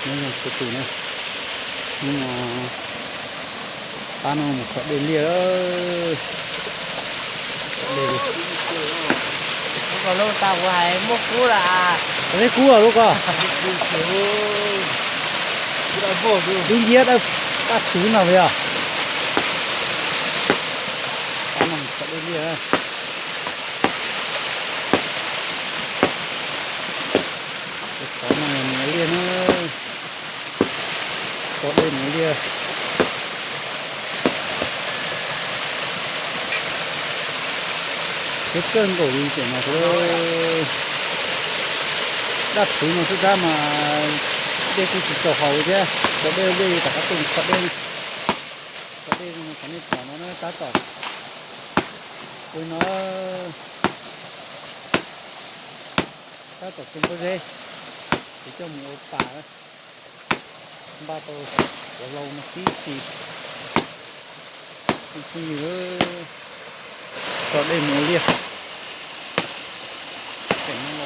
Nyob zoo txhua tus na, hnub no pab no mus xyuas dej liaj. Xyuas dej liaj. Lub ko lub tas kuv hais muaj kub lawm. Dej kub los lub ko. Dub nciab dab tsuv no puas yog? Pab no mus xyuas dej liaj. Tus tod no mus ua liaj na. Tso dej mus ua liaj. Siab kawg nkaus li tiam no xwb. Dab tsuv no xwb tab mas dej kuj tsis txaus haus thiab, tso dej ua liaj li tom qab tuaj mus tso dej. Tso dej qhov nej pom no na, tab tom, ua no, tab tom tu pob zeb, kuv coj mus ua pas, npaj tau cov lau no tib si. Phooj ywg, tso dej mus ua liaj. Pem no